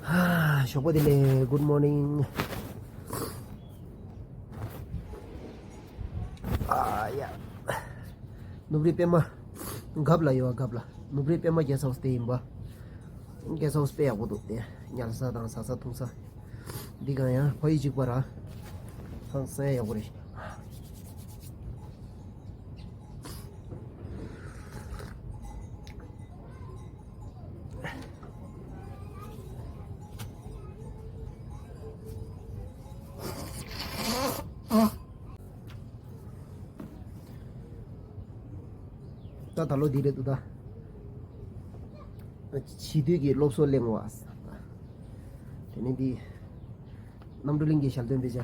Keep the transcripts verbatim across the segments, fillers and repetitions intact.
ཞོགས་པ་བདེ་ལེགས། Good morning. ཨ་ཡ། ནུབ་རི་པད་མ། རྒབ་ལ་ཡོད་པ། རྒབ་ལ། ནུབ་རི་པད་མ་གེ་སི་ཧའུ་སི་དེ་ཡིན་པ། གེ་སི་ཧའུ་སི་དཔེ་ཡག་པོ་འདུག་དེ་ཉལ་ས་དང་ཟ་ས་འཐུང་ས། འདི་གང་ཡང་ཕ་ཡུལ་གཅིག་པ་ར། ཧང་སང་ཡག་པོ་རེད། ད་ད་ལོ་འདི་རེད་འདུག་ད། བྱིས་དུས་ཀྱི་སློབ་གསོ་གླེང་བ། དེ་ནས་འདི། རྣམ་གྲོལ་གླིང་གི་ཞལ་འདོན་དཔེ་ཆ།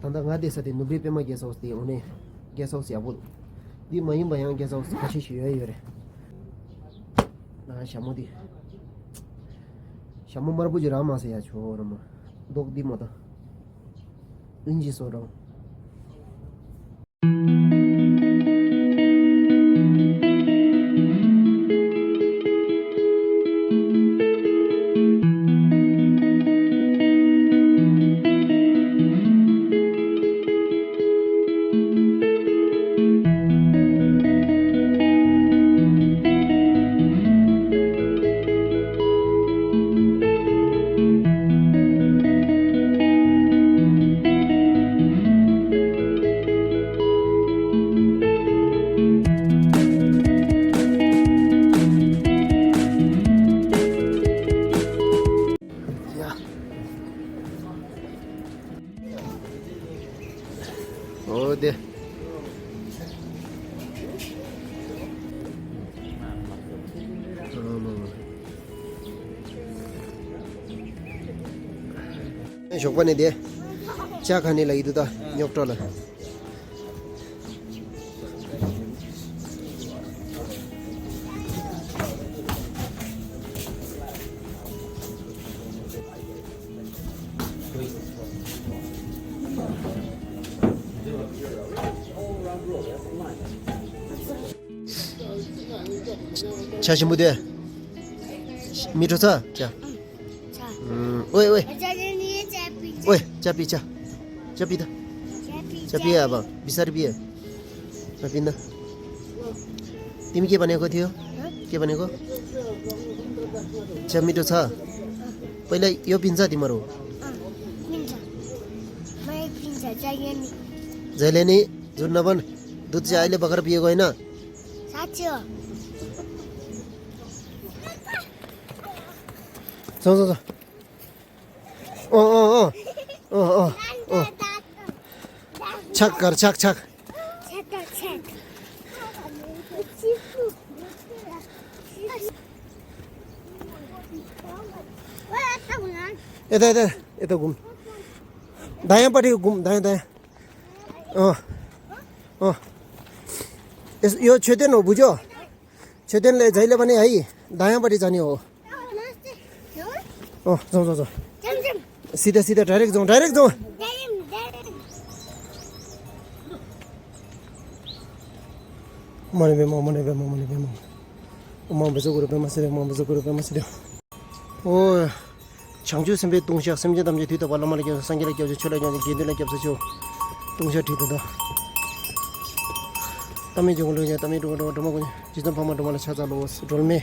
ད་ལྟ་ང་བསྡད་ས་དེ་ནུབ་རི་པད་མ་གེ་སི་ཧའུ་སི་དེ་འོ་ནས་གེ་སི་ཧའུ་སི་ཡག་པོ་འདུག་འདི་མ་ཡིན་པ་ཡང་གེ་སི་ཧའུ་སི་ཁ་ཤས་ཤིག་ཡོད་ཡོད་རེད། ན་ཞྭ་མོ་འདི། ཞྭ་མོ་དམར་པོ་ཅིག་རག་མ་སོང་ཡ། ཆོ་ར་མ། མདོག་འདི་མ་ད། ཨིན་ཇི་བཟོ་རང་། ཡ། འོ་དེ། ཞོགས་པ་ནས་དེ། ཇ་ཁ་ནས་ལ་ཡི་དུ་ད་རྙོག་དྲ་ལ། ཇ་ཞིམ་པོ་དེ། མི་འགྲོ་ཚ་ཇ། ཨོའི་ཨོའི། ཨོའི་ཇ་པི་ཇ། ཇ་པི་ད། ཇ་པི་ཨ་བ་བི་སར་པི་ཨ། ཇ་པི་ན། ཏིམ་ཀེ་པ་ནེ་གོ་ཐིའོ། ཀེ་པ་ནེ་གོ། ཇ་མི་འགྲོ་ཚ། པའི་ལ་ཡོ་པིན་ཚ་ཏི་མ་རོ། ཛེ་ལེ་ནི་ཛུར་ན་བན། དུད་ཅ་ཨ་ལེ་བ་གར་པི་ཨེ་གོ་ཨེ་ན། སོང་སོང་སོང་། ཨོ་ཨོ་ཨོ། ཨོ་ཨོ་ཨོ། ཆག་གར་ཆག་ཆག། ཨེ་ད་ཨེ་ད་ཨེ་ད་གུམ། ད་ཡང་པ་ཏི་གུམ། ད་ཡང་ད་ཡང་། ཨོ། ཨོ། ཨེ་ཡོ་ཆོས་དོན་ནོ་བུ་ཇོ། ཆོས་དོན་ལས་ཛའི་ལེ་བ་ནི་ཨ་ཡི། ད་ཡང་པ་ཏི་ཛ་ནི་ཨོ། ཨོ་ཛོང་ཛོང་ཛོང་། སི་ད་སི་ད་ཌའི་རེག་ཛོང་ཌའི་རེག་ཛོང་། མ་ནི་བེ་མོ་མ་ནི་བེ་མོ་མ་ནི་བེ་མོ། མ་བེ་ཛོ་གུ་རུ་བེ་མ་སི་རེ་མ་བེ་ཛོ་གུ་རུ་བེ་མ་སི་རེ། ཨོ། བྱང་ཆུབ་སེམས་དཔའི་ལྟུང་བཤགས། སེམས་ཅན་ཐམས་ཅད་དུས་དང་པ་བླ་མ་ལ་སྐྱབས་སུ། སངས་རྒྱས་ལ་སྐྱབས་སུ། ཆོས་ལ་སྐྱབས་སུ། དགེ་འདུན་ལ་སྐྱབས་སུ་མཆིའོ། ལྟུང་བཤགས་བྲིས་འདུག་ད། ཏཱ་མི་ཇོ་གུ་ལུ་ཉ་ཏཱ་མི་ཌོ་ཌོ་ཌོ་མ་གུ་ཉ་ཇི་ཙམ་ཕ་མ་སྒྲོལ་མ་ལ་ཕྱག་འཚལ་ལོ། སྒྲོལ་མའི།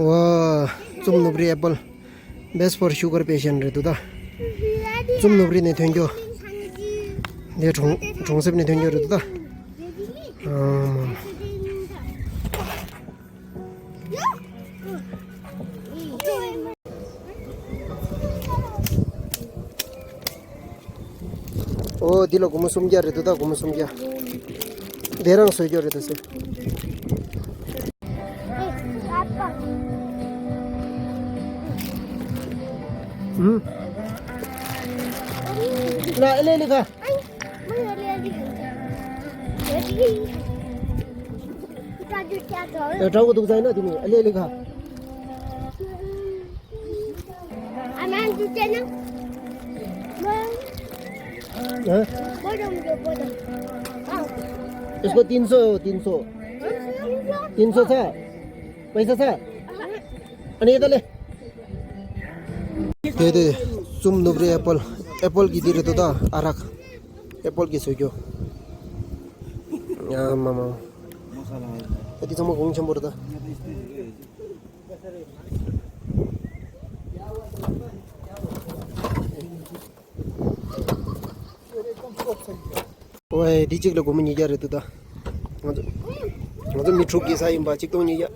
ཝ། ཙུམ་ནུབ་རི་ཨེ་པལ། Best for sugar patient རེད་འདུག་ད། ཙུམ་ནུབ་རི་ནས་ཐོན་རྒྱུ། འདི་གྲོང་གྲོང་གསེབ་ནས་ཐོན་རྒྱུ་རེད་འདུག་ད། ཨ་མ། ཨོ་འདི་ལ་སྒོར་མོ་སུམ་བརྒྱ་རེད་འདུག་ད། སྒོར་མོ་སུམ་བརྒྱ། འདི་རང་བཟོས་རྒྱུ་རེད་འདུག་ཟེར། ཨུམ། ལ་ཨེ་ལེ་ལི་ག་ཨེ་དྲག་པོ་འདུག་ཟེར་ན་དེ་ནི་ཨེ་ལེ་ལི་ག अनाज जुटे ना। हाँ? बोलो मुझे, बोलो। हाँ। इसको तीन सौ, तीन सौ। तीन सौ। तीन सौ छ। पैसा छ? अनि यता ले। दे दे। सुम नुब्रे एप्पल। एप्पल की दे रहे तो था, अरक। एप्पल की सोचो। या मामा। यति सम्म घुम छम पर्दा। ཨོའི། འདི་གཅིག་ལ་སྒོར་མོ་ཉིས་བརྒྱ་རེད་འདུག་ད། ང་ཚོ་ང་ཚོ་མི་དྲུག་གིས་ཟ་ཡིན་པ་གཅིག་སྟོང་ཉིས་བརྒྱ།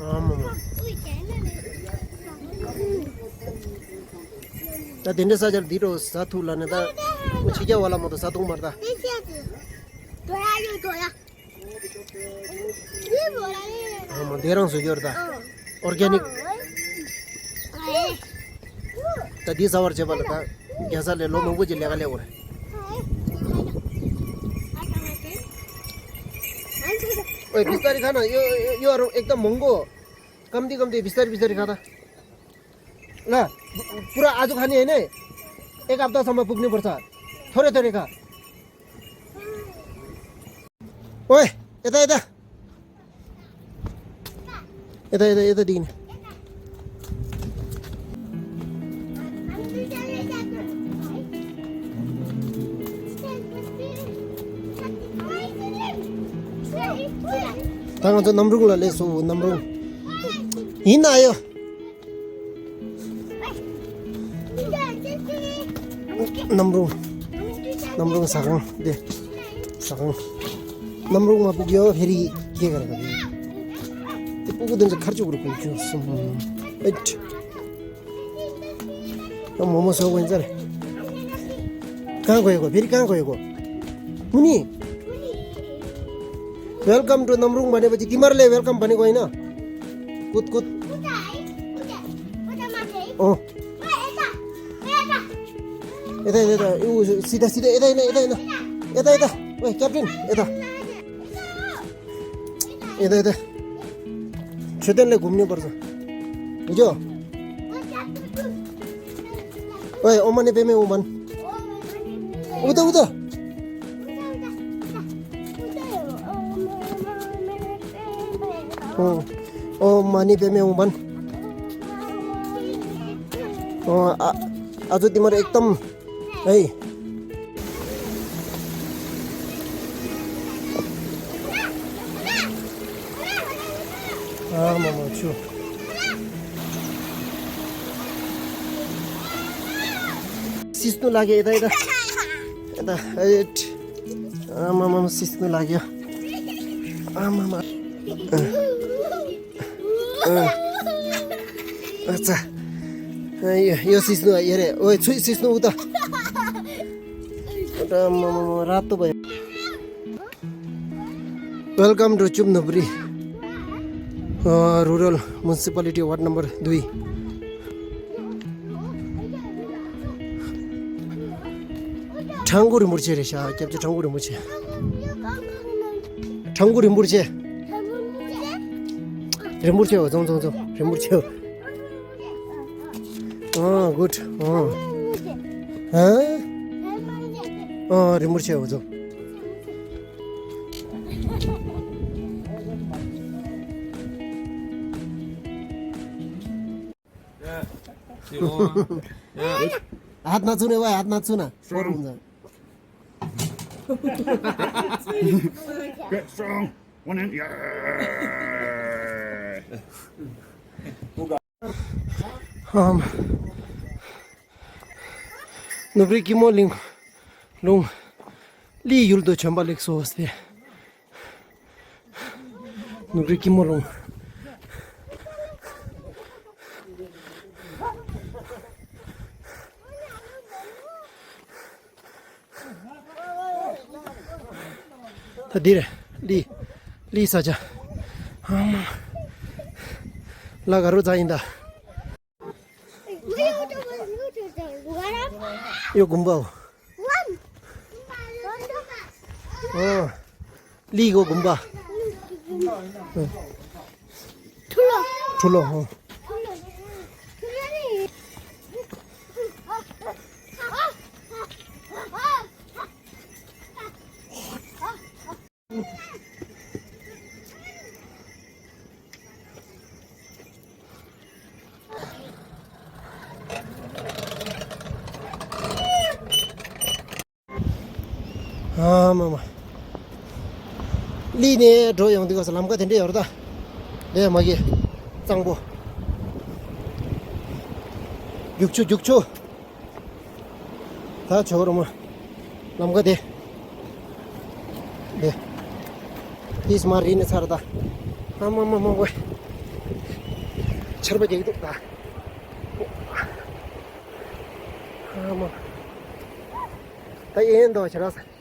ཨ་མ་མ། ད་དེ་འདྲ་ས་ཆར་འདི་འགྲོ་ཟ་ཐུབ་ལ་ནི་ད། ཁོ་ཕྱི་རྒྱལ་བ་ལ་མ་གཏོགས་ཟ་ཐུབ་མ་རེད་ད། ཨ་མ་དེ་རང་བཟོ་རྒྱུ་རེད་ད། ཨོར་གེ་ནིག་ད་འདི་ཟ་བར་བྱེད་པ་ལ་ད་རྒྱལ་ས་ལས་ལོ་མང་པོ་ཅིག་ལས་ཀ་ལས་འོར། ओए बिस्तारी खा ना। यो यो और एकदम महंगो। कम दी कम दी बिस्तारी बिस्तारी खाता। ला पूरा आज खाने है ना। एक हफ्तासम्म पुग्नुपर्छ। थोरै थोरै खा। ओए यता यता। यता यता यता देखिन। ད་ང་ཚོ་གནམ་རུང་ལ་སླེབས་སོང་། གནམ་རུང་ཡིན་ན་ཡོད། གནམ་རུང་། གནམ་རུང་ཟ་ཁང་དེ། ཟ་ཁང་། གནམ་རུང་མ་ཕུག་ཡོད་ཧེ་རི་སྐྱེ་ག་ར་ག་རེ། དེ་ཕྲུ་གུ་དེ་ཚོ་ཁར་ཅུག་རུ་ཕུག་ཅུག་སོང་། ཨེ། ཡང་མོ་མོ་ཟོ་གོ་ཡིན་ཟེར། གང་གོ་ཡོད་གོ་ཕེ་རི་གང་གོ་ཡོད་གོ། མུ་ནི། Welcome to Namrung Bane Baji. Timar le welcome bane koi na. Kut kut. Oh. Eta eta eta. U sida sida eta eta eta eta. Eta eta. Oi captain eta. Eta eta. Chetan le ghumne par sa. Jo. Oi, Om Mani Padme Hum ban. Uda, uda. Oh, Om Mani Padme Hum ban. Oh, a, ajo timar ekdam. Hey. ཨ་མ་མ་ཆུ། སིས་ནུ་ལགས་ཀྱི་ཨེ་ད་ཨེ་ད། ཨེ་ད་ཨེ་ད། ཨ་མ་མ་མ་སིས་ནུ་ལགས་ཀྱི། ཨ་མ་མ། ཨ་ཙ། ཨ་ཡོ་ཡོ་སིས་ནུ་ཡེ་རེ། ཨོའི་ཚུའི་སིས་ནུ་ཨུ་ད། ཨ་མ་མ་མ་ར་ཏོ་བ། Welcome to Chupnupri, uh, Rural Municipality, Ward number three. ཁྲ་འགུ་རིན་པོ་ཆེ་རེད་ཤག་སྐྱབས་རྗེ་ཁྲ་འགུ་རིན་པོ་ཆེ། ཁྲ་འགུ་རིན་པོ་ཆེ། རིན་པོ་ཆེ་འོ་ཙོང་ཙོང་ཙོང་རིན་པོ་ཆེ་འོ། ཨ་གུད་ཨ། ཨ། ཨ་རིན་པོ་ཆེ་འོ་ཙོང་། हात नछुने भाइ, हात नछुन। फोर हुन्छ। Get strong. One hand. Yeah. Um, ནུབ་རི་ཀི་མོ་གླིང་ལུང་ལི་ཡུལ་དུ་བྱོན་པ་ལེགས་སོ་ཟེར། ནུབ་རི་ཀི་མོ་ལུང་། ད་འདིར་ལི་ལི་ས་ཆ། ཨ་མ། ལ་ག་རུ་ཛ་ཡིན་ད། ཡོ་དགོན་པའོ། ཨོ། ལི་གོ་དགོན་པ། ཁྲུ་ལོ། ཁྲུ་ལོ་ཧོ། ཨ་མ་མ། ལི་ནས་འགྲོ་ཡོང་དུས་སྐབས་སུ་ལམ་ཁ་དེ་འདྲ་ཡོད་རེད་ད། ལས་མ་གི་གཙང་པོ། རྒྱུག་ཆུ་རྒྱུག་ཆུ། ད་ཇོ་རུ་མ། ལམ་ཁ་དེ། དེ། ཏིས་མ་རི་ནས་ཚར་ད། ཨ་མ་མ་མ་ཝེ། ཆར་པ་རྒྱག་གི་འདུག་ད། ཨ་མ། ད་ཡིན་འདུག་ཆ་ར་ས།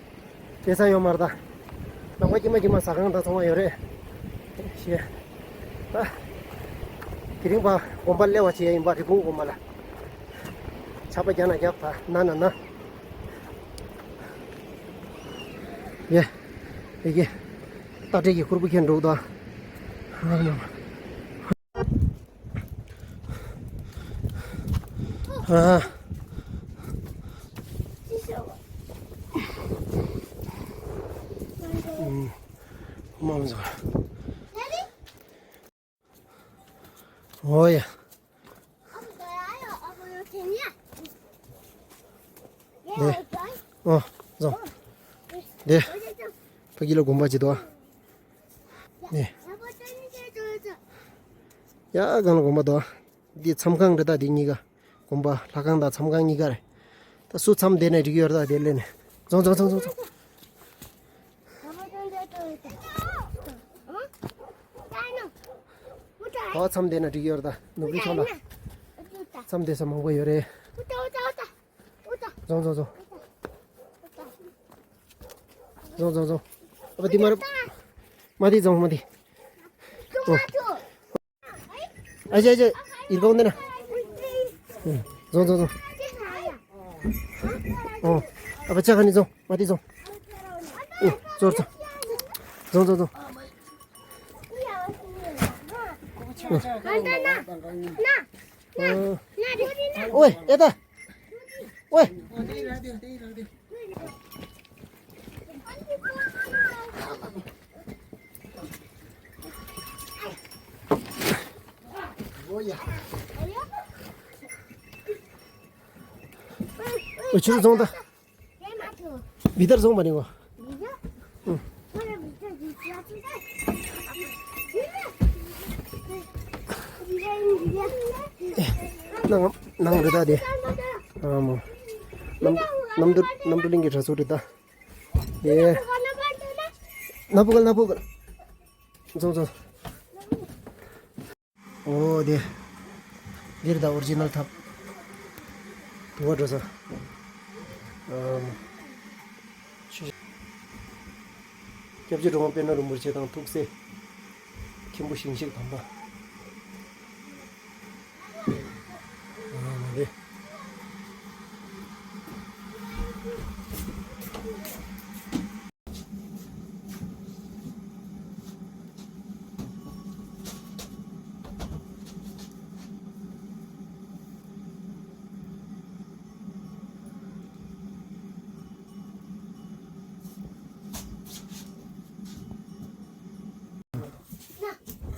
དེ་ས་ཡོད་མ་རེད་ད། ནམ་མཁའ་དཀྱིལ་མ་དཀྱིལ་མ་ཟ་ཁང་དང་ཚོང་བ་ཡོད་རེད། ཞེས། ད། དེ་རིང་པ་དགོན་པ་སླེབས་པ་བྱས་ཡིན་པ་རི་བོང་དགོན་པ་ལ། ཆར་པ་རྒྱག་ན་རྒྱབ་ད་ན་ན་ན། ཡེ། ཡེ་གེ། རྟ་དྲེལ་གྱི་ཁུར་པོ་ཁྱེར་འགྲོ་གི་འདུག་ཨ། ཨོ་ཡ། ཨོ། བཟང་། དེ། ཕ་གི་ལ་དགོན་པ་ཅིག་འདུག་ཨ། ནས། ཡ་གང་ལ་དགོན་པ་འདུག་འདི་མཚམས་ཁང་རེད་ད་འདི་གཉིས་ཀ། དགོན་པ་ལྷ་ཁང་དང་མཚམས་ཁང་གཉིས་ཀ་རེད། ད་སུ་མཚམས་བསྡད་ན་འགྲིག་གི་ཡོད་རེད་ད་དེ་ལས་ནས། རྫོང་རྫོང་རྫོང་རྫོང་། ད་མཚམས་བསྡད་ན་འགྲིག་གི་ཡོད་རེད་ད་ནུབ་རི་ཕྱོགས་ལ། མཚམས་བསྡད་ས་མང་པོ་ཡོད་རེད། རྫོང་རྫོང་རྫོང་། རྫོང་རྫོང་རྫོང་། ཨ་ཕ་འདི་མ་རེད། མ་འདི་རྫོང་མ་འདི། ཨོ། ཨ་ཅེ་ཨ་ཅེ། ཡིན་གོང་འདི་ན། རྫོང་རྫོང་རྫོང་། ཨོ། ཨ་ཕ་ཅག་ཁ་ནི་རྫོང་མ་འདི་རྫོང་། ཨོ། ཚོར་ཚོར། རྫོང་རྫོང་རྫོང་། ཨོ། ཨེ་ད། ཨོ། ཨོ་ཆུ་རུ་རྫོང་ད། མི་ལྟར་སོང་མ་ནི་གོ། ནང་ནང་རེད་ད་དེ། ཨ་མོ། ནམ་ནམ་དུ་ནམ་དུ་གླིང་གི་གྲྭ་ཚོ་རེད་ད། དེ། ནག་པོ་ག་ནག་པོ་ག། ཚོ་ཚོ། ཨོ་དེ། འདིར་ད་ཨོ་རི་ཇི་ནལ་ཐབ། དུ་བ་འགྲོ་ས། ཨམ། ཆུ། སྐྱབས་རྗེ་གྲུབ་དབང་པད་མ་རིན་པོ་ཆེ་དང་ཐུགས་སྲས། མཁན་པོ་ཞིང་གཤེགས་དམ་པ། ཨ་མ་རེད།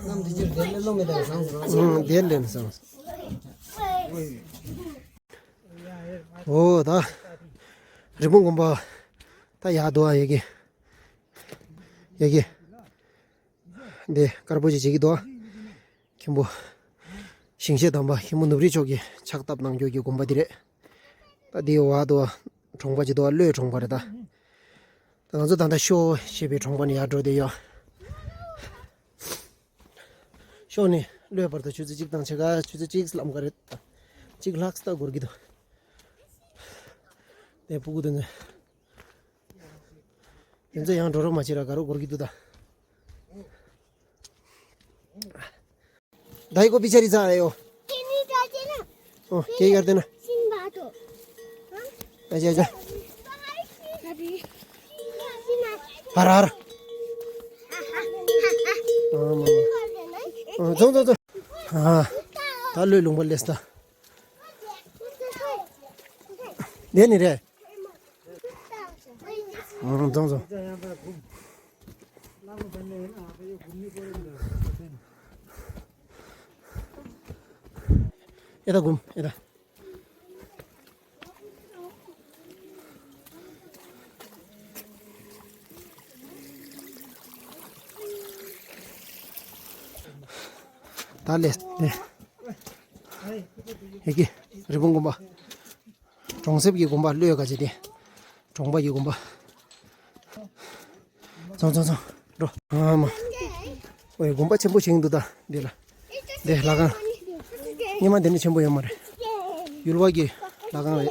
གནམ་དེ་ཕྱིར་དེ་ལས་སློང་མི་དང་བཟང་ཟེར་བ། ཨང་། དེ་ལས་བཟང་། ཨོ་ད། རི་བོང་དགོན་པ། ད་ཡག་འདུག་ཨ་ཡ་གི། ཡ་གི། འདི་དཀར་པོ་ཅིག་བྱེད་ཀྱི་འདུག་ཨ། མཁན་པོ། ཞིང་གཤེགས་དམ་པ་མཁན་པོ་ནུབ་རི་ཕྱོགས་ཀྱི་ཕྱག་བཏབ་གནང་རྒྱུ་གི་དགོན་པ་འདི་རེད། ད་འདི་བ་འདུག་ཨ། གྲོང་པ་ཅིག་འདུག་ཨ། བློའི་གྲོང་པ་རེད་ད། ད་ང་ཚོ་ད་ལྟ་ཤོ་ཞེས་པའི་གྲོང་པ་ནས་ཡར་འགྲོ་བསྡད་ཡོད། ཤོ་ནས་བློའི་བར་དུ་ཆུ་ཚོད་གཅིག་དང་ཕྱེད་ཀ་ཆུ་ཚོད་གཅིག་ལམ་ཁ་རེད། གཅིག་ལྷག་ཙམ་འགོར་གྱི་འདུག་དེ་སྤུ་གུ་དེ་ཚོ། དེ་ཚོ་ཡང་འགྲོ་རོགས་མ་བྱེད་ར་དགའ་རོགས་འགོར་གྱི་འདུག་ད། ད་ཡི་གོ་པི་ཆ་རི་ཚ་ཨ་ཡོ། ཨོ་ཁེ་ཡར་དེ་ན། ཨ་ཅེ་ཨ་ཅེ། ཧར་ཧར། ཨ་མ་མ། ཨ་ཚོང་ཚོང་ཚོང་། ཨ། ད་ལོས་ལུང་པ་ལས་ད། དེ་ནི་རེད། ཨང་། བཟང་བཟང་། ཨེ་ད་གུམ་ཨེ་ད། ལས་ལས། ཡ་གི་རི་བོང་དགོན་པ། གྲོང་གསེབ་ཀྱི་དགོན་པ་ལོས་ག་ཅི་དེ། གྲོང་པ་ཡི་དགོན་པ། ཚང་ཚང་ཚང་། འགྲོ། ཨ་མ། ཨོའི་དགོན་པ་ཆེན་པོ་ཞིག་འདུག་ད་འདི་ལ། འདི་ལྷ་ཁང་། སྔོན་མ་འདི་ནས་ཆེན་པོ་ཡོད་མ་རེད། ཡུལ་བ་གི་ལྷ་ཁང་རེད།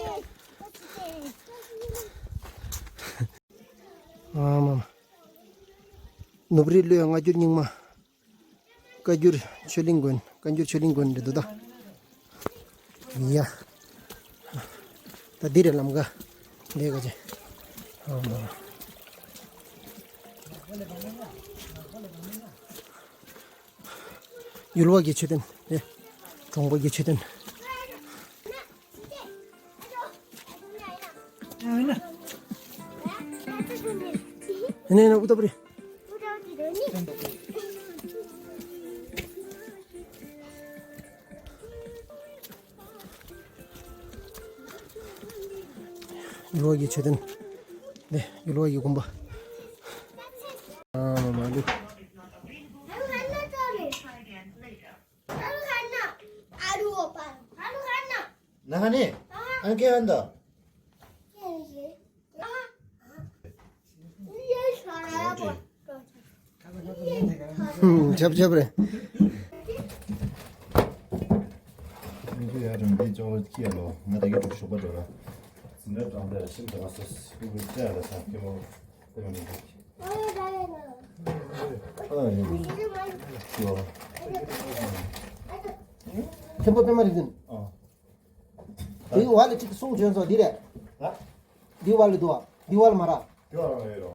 ཨ་མ་མ། ནུབ་རི་ལོའི་སྔ་འགྱུར་རྙིང་མ། བཀའ་འགྱུར་ཆོས་གླིང་དགོན། བཀའ་འགྱུར་ཆོས་གླིང་དགོན་རེད་འདུག་ད། ཡ། ད་འདི་རེད་ལམ་ཀ། འདི་ག་ཅི། ཨ་མ། ཡུལ་བ་གི་མཆོད་རྟེན། ཨེ། གྲོང་པ་གི་མཆོད་རྟེན། ཨེ་ནས་ན་ཨུ་ཏ་པུ་རི། ཡུལ་བ་གི་མཆོད་རྟེན། ནས་ཡུལ་བ་གི་དགོན་པ། ཨ་མ་མ་འདུག་ནང་ནས་ཨང་ཀི་ཧན་ད། ཆབ་ཆབ་རེད། ང་ཚོ་ཡར་རང་གི་ཅོག་ལ་ཁྱི་ཡ་ལོ། ང་ད་གི་གྲོགས་ཞོགས་པ་འགྲོ་ར། འཛིན་གྲྭ་དང་དེ་ཤིན་ཏུ་མ་སོ་སི་ཀུ་ཀུ་ཅ་ལ་ས་ཀེ་མོ་དེ་མ་མི་འདུག་ཨ་ཡིན་ཡོ། ཐེམ་པོ་པད་མ་རིག་འཛིན། ཨ། འདི་བ་ལ་ཅིག་གསུང་བྱོན་སོང་འདི་རེད། ཨ། འདི་བ་ལ་འདུག་འདི་བ་ལ་མ་ར། འདི་བ་ལ་མ་རེད་རོ།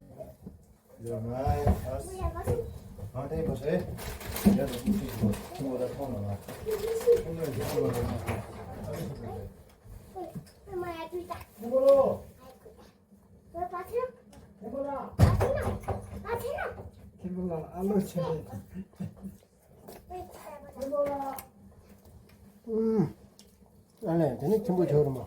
འདི་བ་ལ་མ་རེད། ཨ། ཨ་དེ་བ་ཧེ། ཡ་ད་ཀུ་ཅི་ཀུ་ཁོང་བ་ད་ཐོང་ལ་མ། ཁོང་ལ་འདི་ཁོང་ལ་མ། ཁོང་ལ་ཁོང་ལ་ཁོང་ལ་ཁོང་ལ་ཨ་ལོ་ཆེ། ཨུམ། ཨ་ལས་དེ་ནི་ཁྱིམ་པོ་ཆོག་རུ་མ།